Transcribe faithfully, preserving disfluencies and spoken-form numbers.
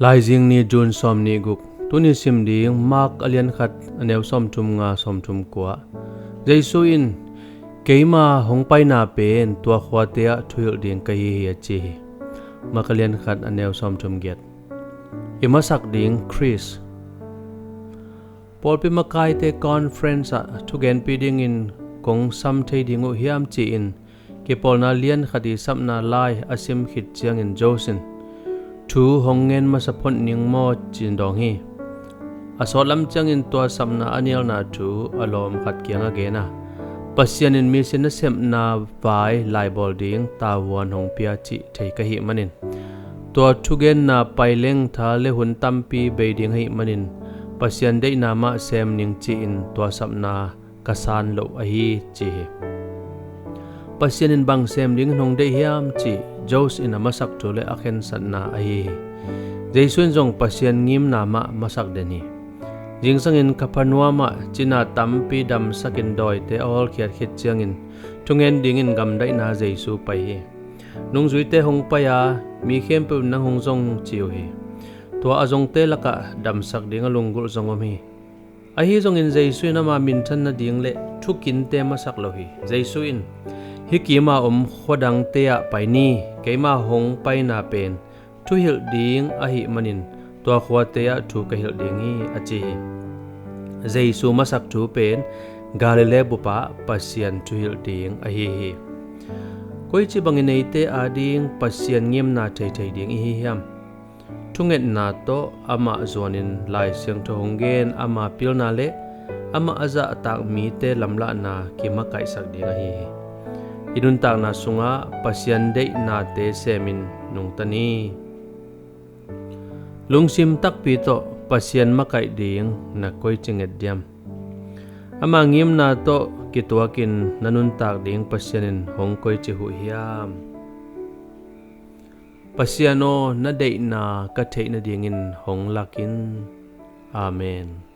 Laizing ni, June sawm nih guk. Tuni sim ding Mark a lian khat, a neu sawmthum nga, sawmthum kua. Jesu in, "Keima hong paina pen tua khuate ah thuhilh ding ka hi hi," a ci hi. Mark a lian khat, a neu sawmthum giat. I masak ding Khrist. Pawlpi makaite conference ah thugenpi dingin kong sam thei ding uh hiam ci-in, Kipawlna lian khat i sapna lai a sim khit ciangin Josh in, "Thu hong ngen masa phot ning maw?" ci-in dawng hi. A sawtlam ciangin tua sapna a nialna thu a lawm khat kiang a gen a, Pasian in misi nasepna vai laibawl ding tavuan hong pia cih thei ka hih manin, tua thugenna pai leng tha le hun tampi bei ding ahih manin, Pasian deihna mah sem ning ci-in tua sapna ka san loh ahi, ci hi. Pasian in bang sem dingin hong deih hiam cih Josh in a masak thu le a khensatna ahi hi. Jesu in zong Pasian ngimna mah masak den hi. Zingsangin Kapharnaum ah cina tampi damsakin dawite a hawlkhiat khit ciangin, thungen dingin gamdaihna Jesu pai hi. Nungzuite hong pai a, "Mi khempeuh in nang hong zong," ci uh hi. Tua a zongte lakah damsak ding a lunggulh zong om hi. Ahi zongin Jesu in ama minthan nading le thukinte masak lo hi. Jesu in, "Hih kima om khua dangte ah pai ni, keima hong paina pen thuhilh ding ahih manin tua khuate ah thu ka hilh ding hi," a ci hi. Jesu masak thu pen Galilee bup ah Pasian thuhilh ding ahi hi. Koici bangin eite ading Pasian ngimna theithei ding i hi hiam? Thungetna tawh amah zuanin Lai Siangtho hong gen ama pilna le amah a zahtak mite lamlahna kimakaihsak ding ahi hi. I nuntakna sungah Pasian deihnate semin nungta ni. Lungsim takpi tawh Pasian makaih ding na koici nget diam? Ama ngimna tawh kituakin na nuntak ding Pasian in hong koici huh hiam? Pasian aw, na deihna ka theih nadingin hong lak in. Amen.